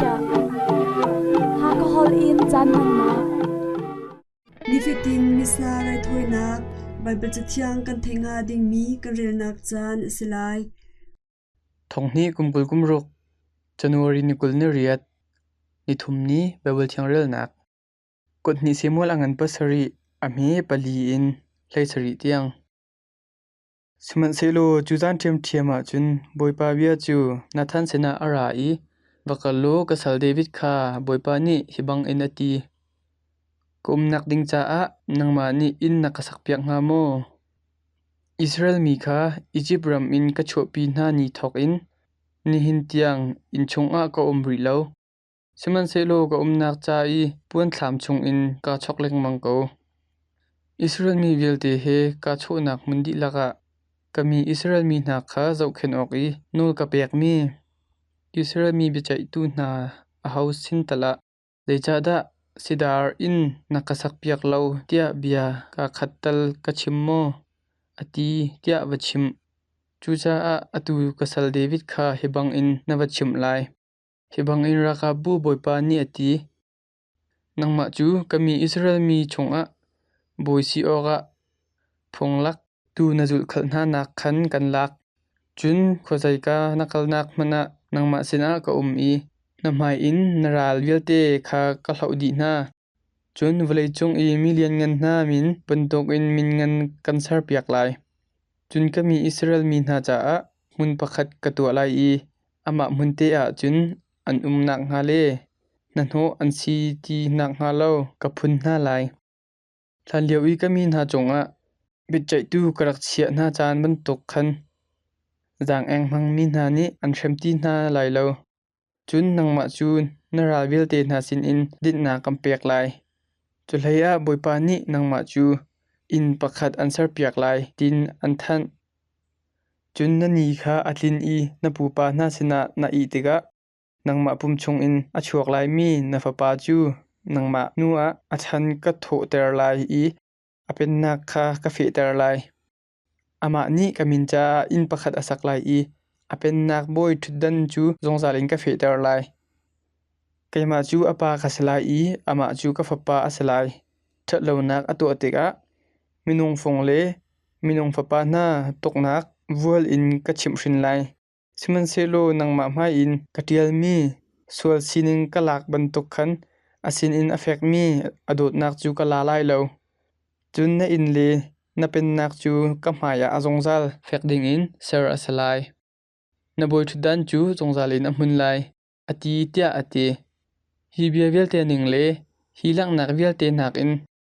chiah. Hakha holh in caan hmannak. Nifatin Missa raithawinak Baibal Cathiang kan theih hnga dingmi kan relnak caan a si lai. Thonghnih kum 20 kum ruk, January ni 28, nithum ni Baibal Thiang relnak. Kut hnih Samuel a ngan pasarih, a hme pali in 17 tiang. Sihmanhsehlaw cu zan ṭhiamṭhiam ah cun Bawipa bia cu Nathan sinah a ra i, Va kal law ka sal David kha Bawipa nih hi bangin a ti: Ka umnak ding caah nangmah nih inn na ka sakpiak hnga maw? Israel mi kha Izipt ram in ka chuahpi hna ni thawk in nihin tiang inn chungah ka um rih lo. Sihmanhsehlaw ka umnak ca i puanthlam chungin kaa chawk lengmang ko. Israel mi vialte he kaa chawhnak hmun dihlak ah ka mi Israel mi hna kha zohkhenh awk i nawl ka pekmi Israel mi biaceihtu hna aho sin tal ah zeicahdah sidar inn na ka sakpiak lo tiah bia kaa khat tal ka chim maw? A ti tiah va chim. Cucaah atu ka sal David kha hi bangin na va chimh lai. Hi bangin ralkapbu Bawipa nih a ti: Nangmah cu ka mi Israel mi chungah bawi si awkah phunglak tu na zulhkhalh hnanak khan kan lak. Cun khuazeika na kalnak hmanh ah nangmah sinah ka um i na hmai in na ral vialte kha ka hloh dih hna. Cun vawleicung i mi lianngan hna min bantukin min ngan kan serpiak lai. Cun ka mi Israel mi hna caah hmun pakhat ka tuah lai i amah hmun te ah cun an um nakhnga le hnahnawh an si ti nakhnga lo ka phun hna lai. Hlanlio i ka mi hna cungah biaceihtu ka rak chiah hna caan bantuk khan zaang-eng hmangmi hna nih an hrem ti hna lai lo. Cun nangmah cu na ral vialte hna sinin dinhnak kan pek lai. Cuhleiah Bawipa nih nangmah cu inn pakhat an serpiak lai tiin an thanh. Cun na ni kha a tlin i na pupa hna sinah na ih tikah nangmah pum chungin a chuak laimi na fapa cu nangmah hnuah a chan ka thawhter lai i a pennak kha ka fehter lai. Amah nih ka min caah inn pakhat a sak lai i a pennak bawi ṭhutdan cu zungzal in ka fehter lai. Keimah cu a pa ka si lai i amah cu ka fapa a si lai. Ṭhatlonak a tuah tikah minung fung le minung fapa hna tuknak vual in ka chimhhrin lai. Sihmanhsehlaw nangmah hmai in ka ṭialmi sual sining ka lak bantuk khan a sinin a fekmi a dawtnak cu ka la lai lo. Cun na inn le na pennak cu ka hmaiah a zungzal fek dingin ser a si lai. Na bawiṭhutdan cu zungzal in a hmun lai, a ti tiah a ti. Hi bia vialte ning le hi langhnak vialte nakin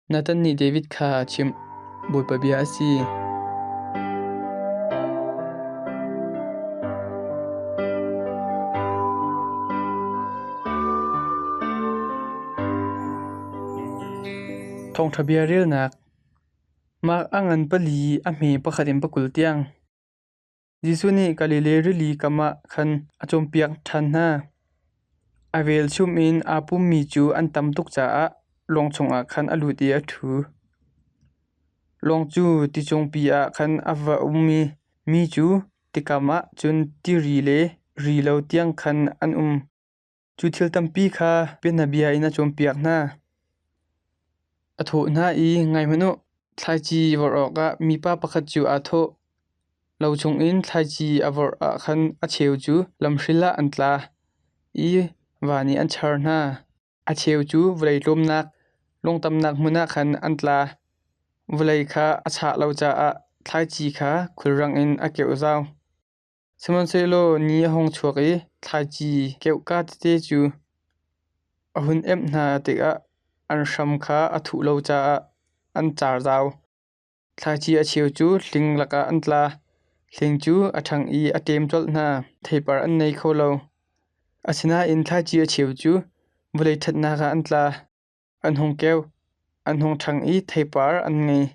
Nathan nih David kha a chimh. Bawipa bia a si. Thawngṭha bia relnak Mark a ngan pali a hme pakhat in pakul tiang. Jesuh nih Galilee rili kam ah khan a cawnpiak ṭhan hna. A velchum in aa pummi cu an tam tuk caah lawng chungah khan a lut i a ṭhu. Lawng cu ticungpi ah khan a va um i mi cu tikam ah cun tiri le ri lo tiang khan an um. Cu thil tampi kha bianabia in a cawnpiak hna. A thawh hna i, “Ngai hmanh u, thlaici vorh awkah mipa pakhat cu aa thawh. Lo chungin thlaici a vorh ah khan a cheu cu lamhril ah an tla i va nih an char hna. A cheu cu vawlei tlawmnak, lungtamnak hmun ah khan an tla. Vawlei kha a chah lo caah thlaici kha khulrang in a keuh zau. Sihmanhsehlaw ni a hung chuak i thlaici keuhka tete cu a hun emh hna tikah an hram kha a thuh lo caah an car zau. Thlaici a cheu cu hling lakah an tla. Hling cu a ṭhang i a ṭem colh hna. Theipar an nei kho lo. Asinain thlaici a cheu cu vawlei ṭhatnak ah an tla. An hung keu, an hung ṭhang i theipar an ngei.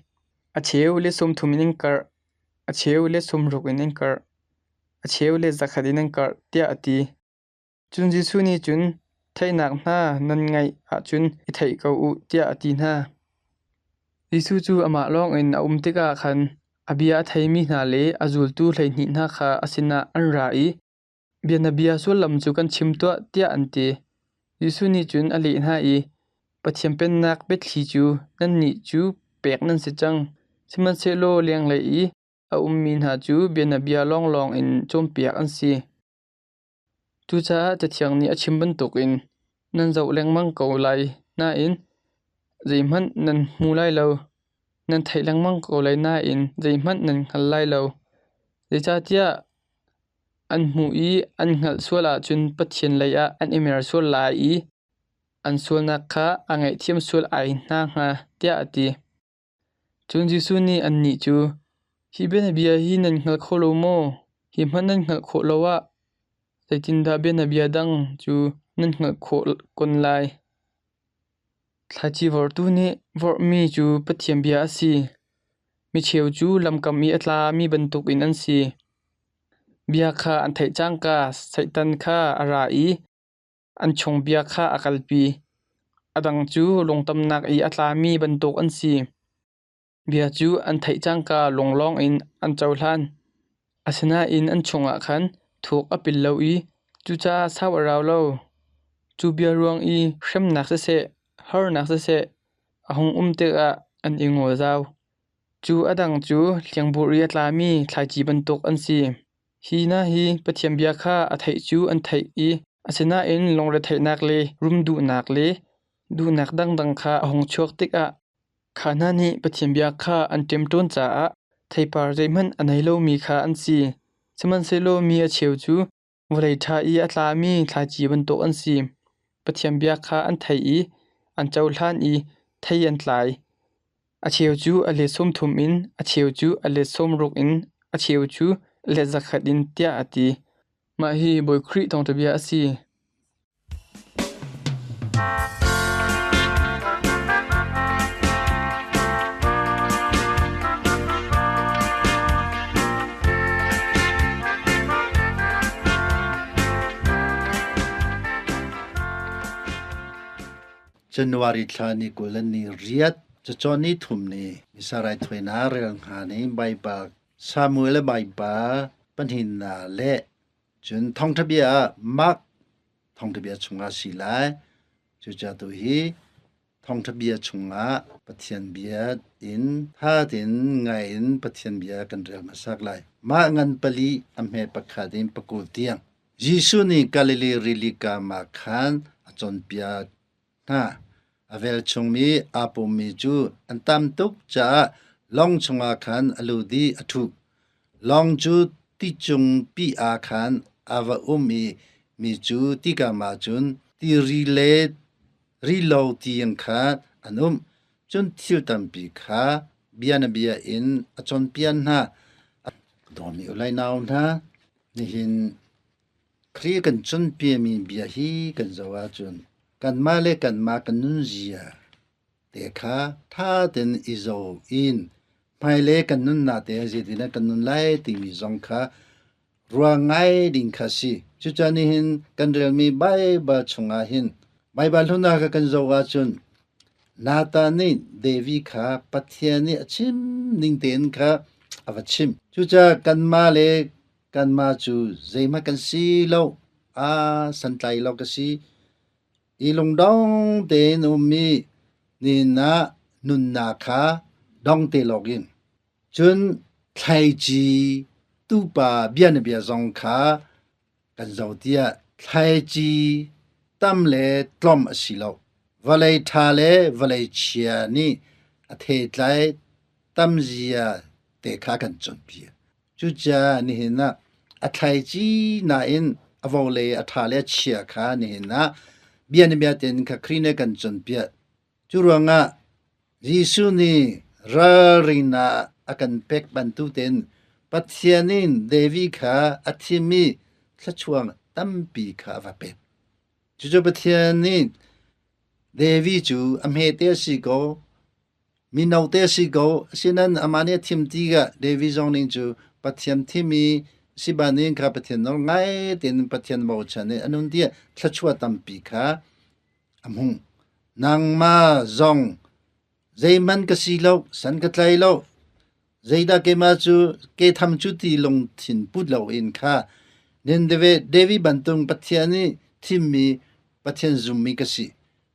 A cheu le 30 in an karh, a cheu le 60 in an karh, a cheu le 100 in an karh, tiah a ti. Cun Jesuh nih cun, Theihnak hna nan ngeih ahcun i theih ko u, tiah a ti hna. Jesuh cu amah lawngin a um tikah khan a bia a theimi hna le a zultu 12 hna kha a sinah an ra i. Bianabia sullam cu kan chim tuah, tiah an ti. Jesuh nih cun a leh hna i, Pathian Pennak biathli cu nannih cu pek nan si cang. Sihmanhsehlaw lenglei i a ummi hna cu bianabia lawnglawng in cawnpiak an si. Cucaah Cathiang nih a chim bantukin nan zoh lengmang ko lai nain zeihmanh nan hmu lai lo; nan theih lengmang ko lai nain zeihmanh nan hngal lai lo. Zeicahtiah an hmuh i an hngalh sual ahcun Pathian leiah an i mer sual lai i an sualnak kha a ngaihthiam sual ai hna hnga, tiah a ti. Cun Jesuh nih annih cu, “Hi bianabia hi nan hngal kho lo maw? Hi hmanh nan hngalh khawh lo ah zeitindah bianabia dang cu nan hngalh khawh kun lai? Thlaici vorhtu nih vorhmi cu Pathian bia a si. Micheu cu lamkam i a tlami bantukin an si. Bia kha an theih cangka Satan kha a ra i An chung bia kha a kalpi. A dang cu lungtamnak i a tlami bantuk an si. Bia cu an theih cangka lunglawng in an cohlan. Asinain an chungah khan thuk a pil lo i cucaah sau a rau lo. Cu bia ruang i hremnak siseh, harnak siseh, a hung um tikah an i ngol zau. Cu a dang cu hliangbur i a tlami thlaici bantuk an si. Hi hna hi Pathian bia kha a theih cu an theih i asinain lungretheihnak le rum duhnak le duhnak dangdang kha a hung chuak tikah kha hna nih Pathian bia kha an ṭemṭawn caah theipar zeihmanh a nei lomi kha an si. Sihmanhsehlaw mi a cheu cu vawlei ṭha i a tlami thlaici bantuk an si. Pathian bia kha an theih i an cohlan i thei an tlai. A cheu cu a let 30 in, a cheu cu a let 60 in, a cheu cu let 100 in, tiah a ti. Mah hi Bawi Khrih thawngṭha bia a si. January thla ni 20 le ni riat cacawn ni thum ni Missa raithawinak rel hnga ni Baibal Samuel le Baibal pahnihnak le cun thawngṭha bia ah Mark thawngṭha bia chungah si lai. Cucaah tu hi thawngṭha bia chungah Pathian bia in tha tein ngai in Pathian bia kan rel hmasak lai. Mah ngan pali a hme pakhat in pakul tiang. Jesuh nih Galilee rili kam ah khan a cawnpiak hna. A velchum i aa pummi cu an tam tuk caah lawng chungah khan a lut i a ṭhu. Lawng cu ti cungpi ah khan a va um i mi cu tikam ah cun tiri le rilo tiang khan an um. Cun thil tampi kha bianabia in a cawnpiak hna. Dawmi u lai nau hna, Nihin Khrih kan cawnpiakmi bia hi kan zoh ahcun kanmah le kanmah kan nunzia te kha ṭha tein i zoh in hmailei kan nunnak te zeitindah kan nun lai timi zong kha ruah ngai ding kha a si. Cucaah nihin kan relmi Baibal chungah hin Baibal hlun ah kan zoh ahcun Nathan nih David kha Pathian nih a chim ning tein kha a va chimh. Cucaah kanmah le Kanmah cu zeihmanh kan si lo, aa santlai lo ka si. I lungdong tein ummi nihin ah nunnak kha dong te lawkin. Cun thlaici tupa bianabia zong kha kan zoh tiah thlaici tam le tlawm a si lo. Vawlei ṭha le vawlei chia nih a theitlai tamzia te kha kan cawnpiak. Cucaah nihin ah a thlaici nain a vawlei a ṭha le a chia kha nihin ah bianabia tein kha Khrih nih a kan cawnpiak. Cu ruangah Jesuh nih ralrinnak a kan pek bantuk tein Pathian in David kha a thim i thluachuah tampi kha a va pek. Cucu Pathian nih David cu a hmete a si ko, Mino te a si ko. Asinain amah nih a thim tikah David zong ning cu Pathian thim i si banin kha Pathian nawl ngai tein Pathian bochan i a nun tiah thluachuah tampi kha a hmuh. Nangmah zong zeihmanh ka si lo, san ka tlai lo, zeidah keimah cu ke tham cu ti lungthin put loin kha Nin David bantung Pathian nih thimmi Pathian zummi ka si.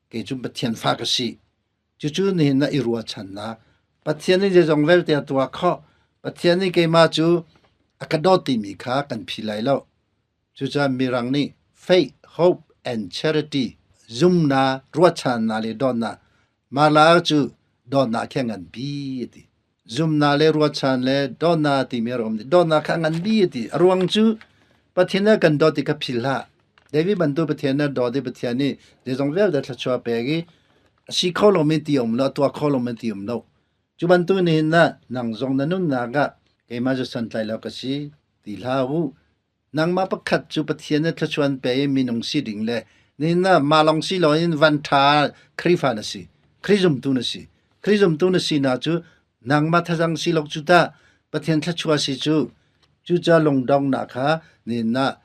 Kei cu Pathian fa ka si. Cucu nihin na i ruahchannak. Pathian nih zeizong vialte a tuah khawh. Pathian nih keimah cu a ka dawt timi kha kan phi lai lo. Cucaah Mirang nih faith, hope and charity zumnak, ruahchannak le dawtnak mah la cu dawtnak khi a ngan bi a ti. Zumnak le ruahchan le dawtnak timi a um. Dawtnak kha a ngan bi a ti. A ruang cu Pathian a kan dawt ti kha philh hlah. David bantuk Pathian a dawt i Pathian nih zeizong vialte thluachuah pek i a si kho lomi ti um lo, a tuah kho lomi ti um lo. Cu bantuk nihin ah nang zong na nunnak ah keimah cu santlai lo ka si ti hlah u. Nangmah pakhat cu Pathian nih thluachuah an pe i minung si ding le nihin ah mah lawng si loin van ṭha Khrihfa na si, Khrih zumtu na si. Khrih zumtu na sinak cu nangmah thazang si lo cu tah Pathian thluachuah si cu. Cucaah lungdonghnak kha nihin ah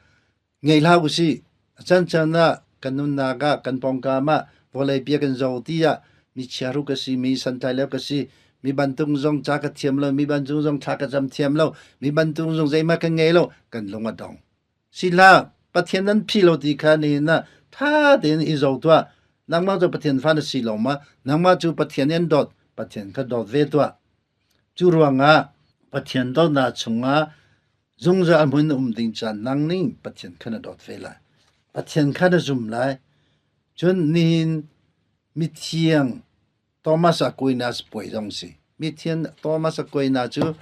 ngei hlah usih. A cancan ah kan nunnak ah kan pawngkam ah vawlei bia kan zoh ti ah mi chiahru ka si, mi santlai lo ka si, mi bantuk zong ca ka thiam lo, mi bantuk zong thla ka cam thiam lo, mi bantuk zong zeihmah ka ngei lo, kan lung a dong. Sihlah, Pathian nan phi lo ti kha nihin ah ṭha tein i zoh tuah. Nangmah cu Pathian fa na si lo ma? Nangmah cu Pathian in dawt, Pathian kha dawt ve tuah. Cu ruangah Pathian dawtnak chungah zungzal hmun na um ding caan nang ning Pathian kha na dawt ve lai. Pathian kha na zum lai. Cun nihin mithiang Thomas Aquinas puai zong si. Mithiang Thomas Aquinas cu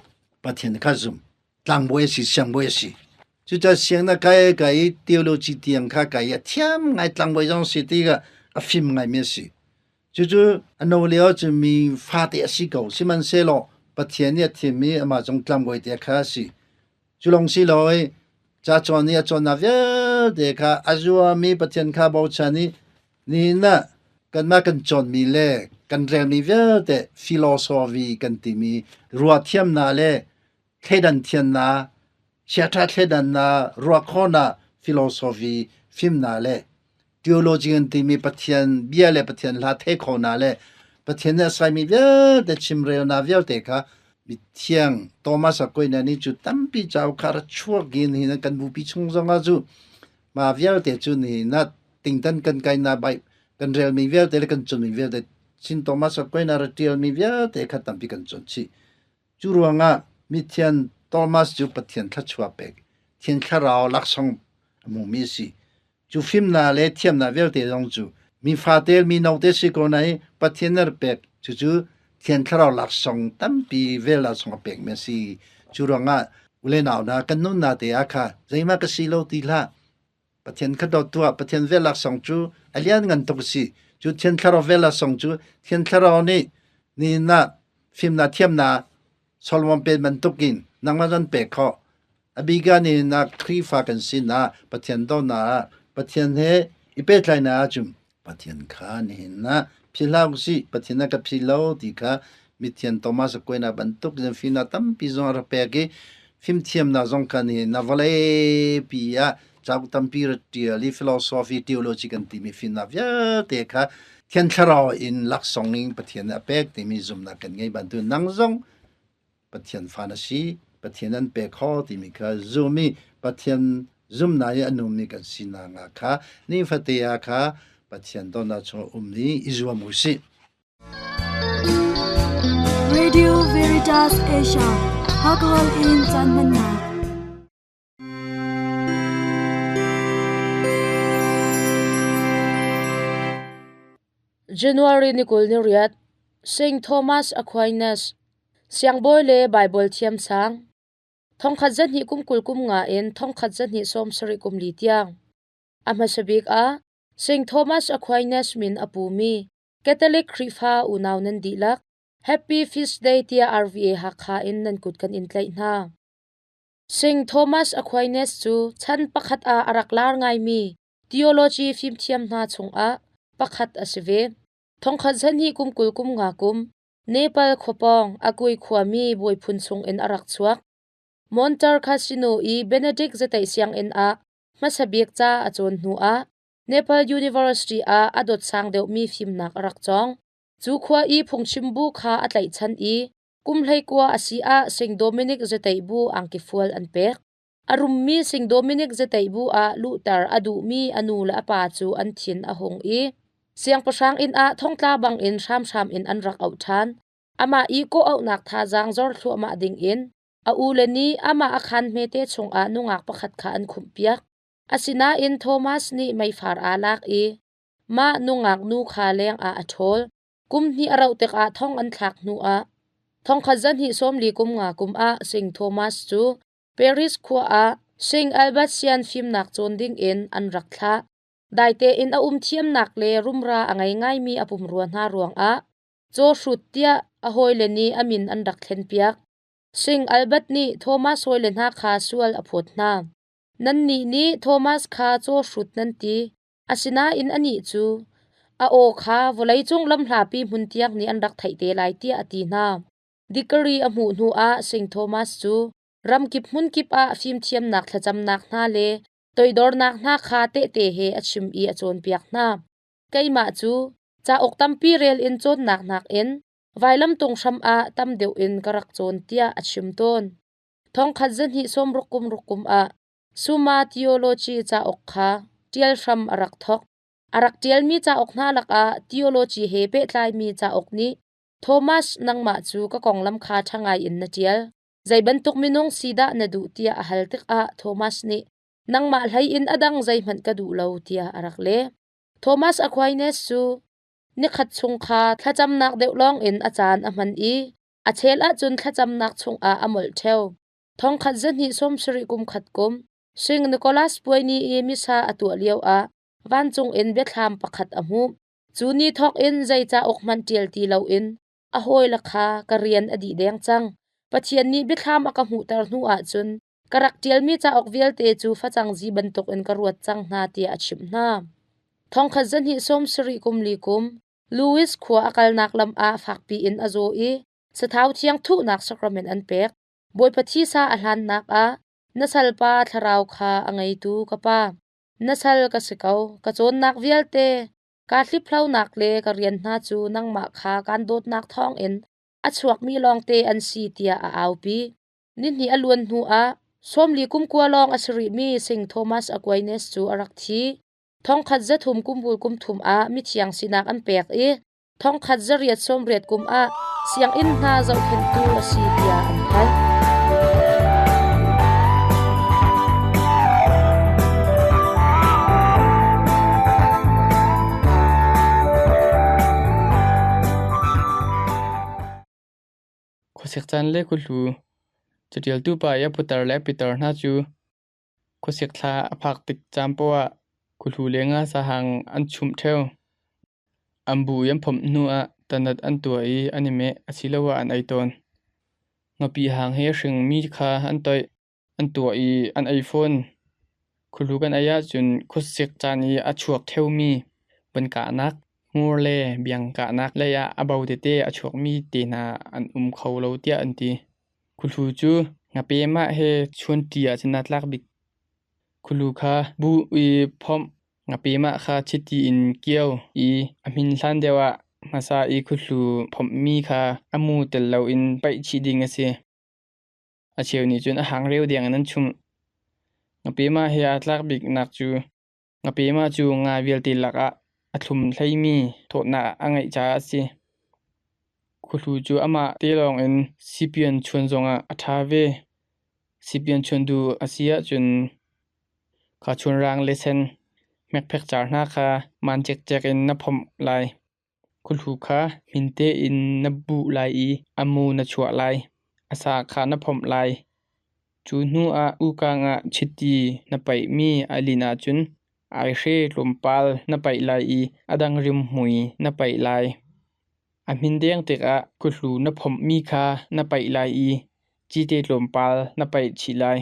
Pathian kha zum. Tlangbawi a si, siangbawi a si. Cucaah siang na kai kai i theology tiang kha kai i a thiam ngai tlangbawi zong si ti kha a fim ngaimi a si. Cucu a no lio cun mi fate a si ko. Sihmanhsehlaw Pathian nih a thimmi amah zong tlangbawi te kha a si. Cu lawng si lo i ca cawn i a cawnnak vialte kha a zuami Pathian kha bochan i nihin ah kanmah kan cawnmi le kan relmi vialte philosophy kan timi ruahthiamnak le thleidan thiannak, chiaṭha thleidannak, ruahkhawhnak, philosophy, fimnak le theology kan timi Pathian bia le Pathian hla theih khawhnak le Pathian nih a saimi vialte chimrelnak vialte kha mithiang Thomas Aquinas nih cu tampi cauk kha ra chuak in hi kan bupi chung zongah cu mah vialte cu nihin ah tingtan kan kainak bai kan relmi vialte le kan cawnmi vialte Chin Thomas Aquinas ra ṭialmi vialte kha tampi kan cawn chih. Cu ruangah mithian Thomas cu Pathian thluachuah pek, Thiang Thlarau laksawng a hmumi a si. Cu fimnak le thiamnak vialte zong cu mi fate mi note si ko nain Pathian nih a rak pek. Cucu Thiang Thlarau laksawng tampi vel laksawng a pekmi a si. Cu ruangah u le nau hna kan nunnak te ah kha zeihmah ka si lo ti hlah. Pathian kha dawt tuah. Pathian vel laksawng cu a lianngan tuk a si. Cu Thiang Thlarau vel laksawng cu Thiang Thlarau nih nihin ah fimnak thiamnak Solomon pen bantukin nangmah zan pek khawh. A bik ah nihin ah Khrihfa kan sinah Pathian dawtnak ah Pathian he i pehtlaihnak ahcun Pathian kha nihin ah philh hlah usih. Pathian a ka philh lo ti kha mithian Thomas Aquinas bantuk in fimnak tampi zong a rak pek i fimthiamnak zong kha nihin ah vawleipi ah cauk tampi ra ṭial i philosophy theology kan timi fimnak vialte kha Thiang Thlarau in laksawng in Pathian nih a pek timi zumhnak kan ngei bantuk nang zong Pathian fa na si, Pathian an pek kho timi kha zum i Pathian zumnak i a nungmi kan sinak nga kha nifate ah kha Pathian dawtnak chung um i i zuam u sih. Radio Veritas Asia, Hakahol in caan hmannak. January ni 28, St. Thomas Aquinas, Siangbawi le Baibal thiamsang, thongkhat zahnih kum 20 kum nga in thongkhat zahnih 70 kum li tiang. A hmasa bik ah St. Thomas Aquinas min a pumi Catholic Khrihfa unau nan dihlak Happy Feast Day tiah RVA Hakha in nan kut kan in tlaih hna. St. Thomas Aquinas cu chan pakhat ah a rak lar ngaimi theology fimthiam hna chungah pakhat a si ve. Thongkhat zahnih kum 20 kum nga kum Nepal khuapawng Akui khuami bawiphun chungin a rak chuak. Monter Cassino i Benedict Zateih sianginn ah hmasa bik ca a cawn hnuah Nepal University ah a dot sang deuhmi fimnak a rak cawng. Cu khua i phungchim bu kha a tlaihchan i kum 19 a si ah St. Dominic Zateih bu angki fual an pek. A rummi Sing Dominic Zateih ah luhter a duhmi a nu le a pa cu an thin a hung i siangpahrang inn ah thongtla bangin hramhram in an rak auh ṭhan. Amah i kawhauhnak thazaang zor thluahmah dingin a ule nih amah a khaan hmete chungah nungak pakhat kha an khumhpiak. Asinain Thomas nih meifar aa lak i mah nungak nu kha lengah a ṭhawl. Kum hnih a rauh tikah thong an thlak hnuah thongkhat zahnih sawmli kum nga kum ah Sing Thomas cu Paris khua ah Sing Albert Sian fimnak cawn dingin an rak thlah. Dai tein a um thiamnak le rumra a ngei ngaimi a pumrua hna ruangah caw hrut tiah a hawile nih a min an rak thlenpiak. Sing Albert nih Thomas hawile hna kha sual a phawt hna. Nannih nih Thomas kha caw hrut nan ti, asinain anih cu a aw kha vawleicung lamhlapi hmun tiang nih an rak theih te lai tiah a ti hna. Degree a hmuh hnuah Sing Thomas cu ramkip hmunkip ah fimthiamnak thlacamnak hna le toidornak hna kha tehte he a chim i a cawnpiak hna. Keimah cu cauk tampi rel in cawnnak nakin vailamtung hram ah tam deuh in ka rak cawn tiah a chim tawn. Thongkhat zahnih sawmruk kum ruk kum ah Summa Theology cauk kha ṭial hram a rak thawk. A rak ṭialmi cauk hna lakah theology he pehtlaimi cauk nih Thomas nangmah cu ka konglam kha ṭha ngaiin na ṭial. Zei bantuk minung si dah na duh tiah a hal tikah Thomas nih nangmah hlei in a dang zeihmanh ka duh lo tiah a rak leh. Thomas Aquinas cu nikhat chung kha thlacamnak deuh lawngin a caan a hman i a chel ahcun thlacamnak chungah a molh ṭheo. Thongkhat zahnih sawmsarih kum khat kum Sing Nicholas puai ni i missa a tuah lioah vancung in biathlam pakhat a hmuh. Cu ni thawk in zei cauk hmanh ṭial ti loin a hawile kha ka rian a dih deng cang. Pathian nih biathlam a ka hmuhter hnu ahcun ka rak ṭialmi cauk vialte cu facang zi bantukin ka ruat cang hna tiah a chimh hna. Thongkhat zahnih sawmsarih kum li kum Louis khua a kalnak lam ah fakpi in a zaw i sathau thiang thuhnak sacrament an pek. Bawipa thisa a hlannak ah na salpa thlarau kha a ngeitu ka pa. Na sal ka si ko, ka cawnnak vialte, kaa hliphlonak le ka rian hna cu nangmah kha kaan dawtnak thawngin a chuakmi lawngte an si tiah a aupi. Nihnih a luan hnuah sawmli kum kua lawng a si rihmi Sing Thomas Aquinas cu a rak thi. Thongkhat zathum kumvul kum thum ah mithiang sinak an pek i thongkhat zariat sawmriat kum ah sianginn hna zohkhenhtu a si tiah an thanh. Khuasik caan le khuahlu Caṭialtu pa i a putar le a pitar hna cu khuasik thla a phak tik caan paoh ah khuahlu le ngasahang an chumh ṭheo. An bu i an phomh hnuah tanat an tuah i an i meh asiloah an ei tawn. Ngapi hang he hringmi kha an toih, an tuah i an ei fawn. Khuhlu kan ei ahcun khuasik caan i a chuak ṭheomi van kahnak, hmur le biang kahnak lei ah a bo tete a chuakmi te hna an um kho lo tiah an ti. Khuhlu cu ngapemah he chuanṭi ahcun aa tlak bik. Khuhlu kha bu i phomh Ngapemah kha chiti in kio i a hmin hlan deuh ah hmasa i khuhlu phomhmi kha a mu tel loin paih chih ding a si. A cheu nih cun a hang reu deng in an chumh. Ngapemah he aa tlak biknak cu ngapemah cu nga vialte lakah a thlum hleimi thawtnak a ngeih caah a si. Khuhlu cu amah te lawngin sipian chuan zongah a ṭha ve. Sipian chuan duh a si ahcun Kha chunrang le sen hmekphek car hna kha maan cikcek in na phomh lai. Khuhlu kha hmin tein na buh lai i a mu na chuah lai. A sa kha na phomh lai. Cu hnu ah ukang ah chiti na paihmi a lin ahcun aihre tlawmpal na paih lai i a dang rimhmui na paih lai. A hmin deng tikah khuhlu na phomhmi kha na paih lai i cite tlawmpal na paih chih lai.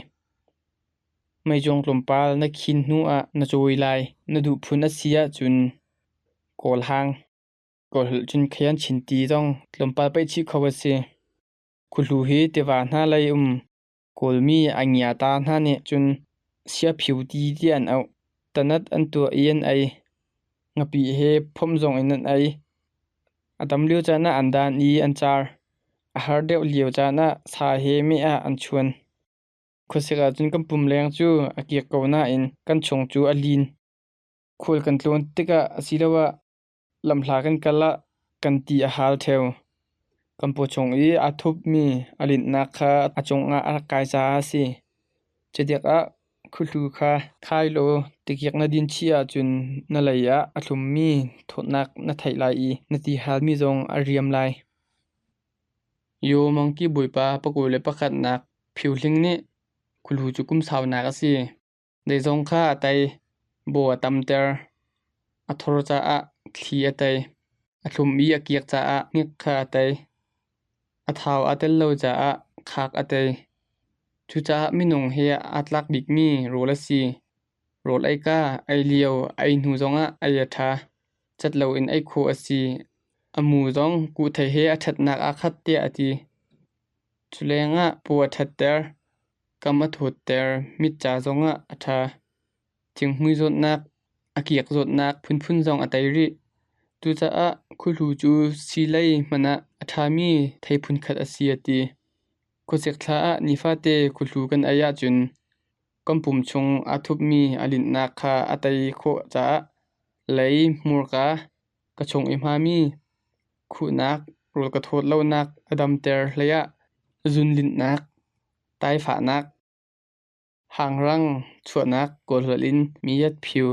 Meizung tlawmpal na khin hnuah na cawi lai. Na duh phun a si ahcun kawl hang. Kawlholh cun khayan chinti zong tlawmpal paih chih kho a si. Khuhlu hi tiva hna lei um Kawlmi a ngiata hna nih cun siaphiu ti tiah an auh. Tanat an tuah i an ei. Ngapih he phomh zong in an ei. A tam lio caan ah an dan i an car. A har deuh lio caan ah sa he meh ah an chuan. Khuasik ahcun kan pum leng cu a kiak ko nain kan chung cu a lin. Khual kan tlawn tikah asiloah lamhla kan kal ah kan ti a hal ṭheo. Kan pawchung i aa thupmi a linhnak kha a cungah a rak kai caah a si. Cutikah khuhlu kha khai law tikik na din chih ahcun na lei ah a thlummi thawtnak na theih lai i na ti halmi zong a riam lai. Yaw mangki bawipa pakul le pakhatnak Phiohling nih khuhlu cu kum saunak a si. Zeizong kha a tei, baw a tamter, a thor caah thli a tei, a thlum i a kiak caah hnik kha a tei, a thau aa tel lo caah khak a tei. Cucaah minung he aa tlak bikmi rawl a si. Rawl ei ka, ei lio, ei hnu zongah ei a ṭha. Cat loin ei khawh a si. A mu zong kuhthei he a ṭhatnak aa khat tiah a ti. Culengah paw a ṭhatter, kam a thawtter, mit ca zongah a ṭha. Thinghmui zawtnak, a kiak zawtnak phunphun zong a tei rih. Cucaah khuhlu cu siilei hmanh ah a ṭhami thei phunkhat a si a ti. Khuasik thla ah nifate khuhlu kan ei ahcun kan pum chung aa thupmi a linhnak kha a tei khawh caah lei, hmurka, ka chung i hmami khuhnak, rawl ka thawt lonak a damter hleiah zunlinhnak, taifahnak, hangrang chuahnak kawlholh in miyat phiu,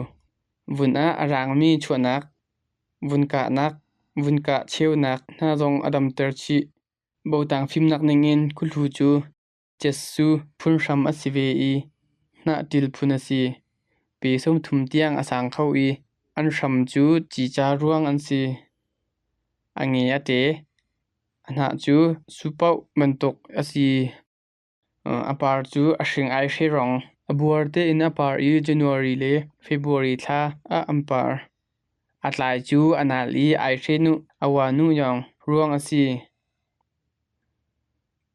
vun ah a raangmi chuahnak, vun kahnak, vun kah cheunak hna zong a damter chih. Botang fimnak ningin khuhlu cu Cetsu phunhram a si ve i hnahṭil phun a si. Pe 30 tiang a sang kho i an hram cu cica ruang an si. A nge a ṭe. A hnah cu supaoh bantuk a si. A par cu a hring aihre rong. A buar tein a par i January le February thla ah an par. A tlai cu a nal i aihre nuh a ua nu yawng ruang a si.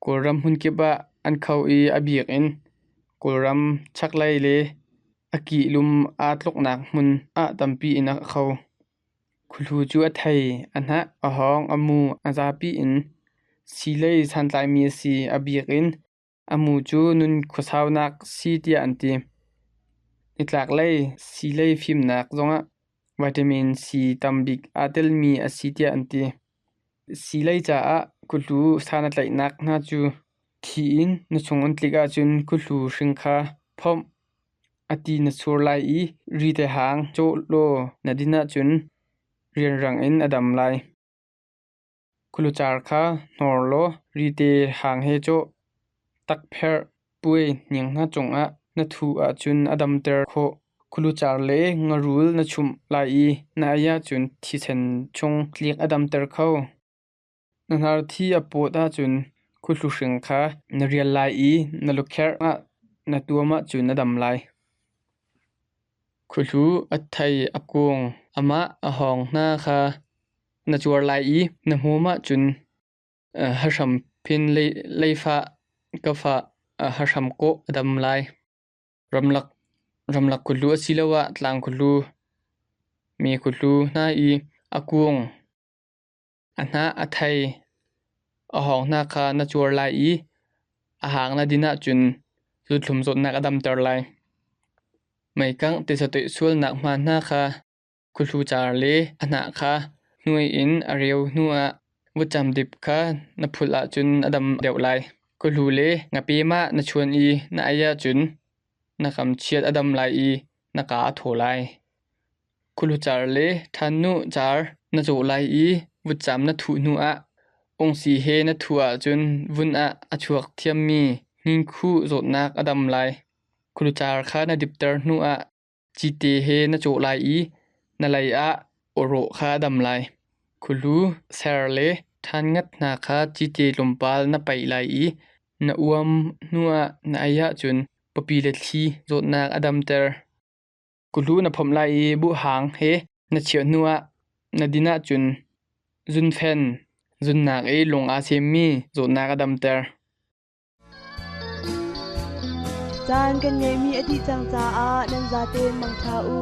Kawlram hmunkip ah an kho i a bik in Kawlram chaklei le a kihlum aa tluknak hmun ah tampi in a kho. Khuhlu cu a thei, a hnah, a hawng, a mu, a zapi in siilei santlaimi a si. A bik in a mu cu nun khuasaunak si tiah an ti. Nitlaklei siilei fimnak zongah vitamin C tam bik aa telmi a si tiah an ti. Siilei caah khuhlu san a tlaihnak hna cu thi in na chung an tlik ahcun khuhlu hring kha phomh, a ti na sur lai i rite hang cawh law na din ahcun rianrang in a dam lai. Khuhlu car kha hnawr law rite hang he cawh. Takpherh puai hniang hna cungah na thuh ahcun a damter khawh. Khuhlu car le ngarul na chumh lai i na ei ahcun thisen chung tlik a damter kho. Na hnarthi a pawt ahcun khuhlu hring kha na rial lai i na lukherh ah na tuam ahcun a dam lai. Khuhlu a thei a kung amah a hawng hna kha na cuar lai i na hmawm ahcun hahram phin leifah ka fah hahram kawh a dam lai. Ramlak khuhlu asiloah tlang khuhlu, me khuhlu hna i a kung, a hnah a thei, a hawng hna kha na cuar lai i a hang na din ahcun zuthlum zawtnak a damter lai. Meikangh tisatoih sualnak hma hna kha Khuhlu car le a hnah kha hnuai in a reu hnuah vutcam dip kha na phulh ahcun a dam deuh lai. Khuhlu le ngapem ah na chuan i na ei ahcun na kam chiat a dam lai i na kaa a thaw lai. Khuhlu car le ṭhannu car na cawh lai i vutcam na thuh hnuah ungsi he na thuh ahcun vun ah a chuak thiammi hninkhuh zawtnak a dam lai. Khuhlu car kha na dipter hnuah Cite he na cawh lai i na lei ah awrawh kha a dam lai. Khuhlu, ser le ṭhanngat hna kha cite tlawmpal na paih lai i na uam hnuah na ei ahcun pawpi le thli zawtnak a damter. Khuhlu na phomh lai i buhhang he na chiah hnuah na din ahcun zunfen, zunnak i lung aa semmi zawtnak a damter. Caan kan ngeihmi a dih cang caah nan zaten mangṭha u.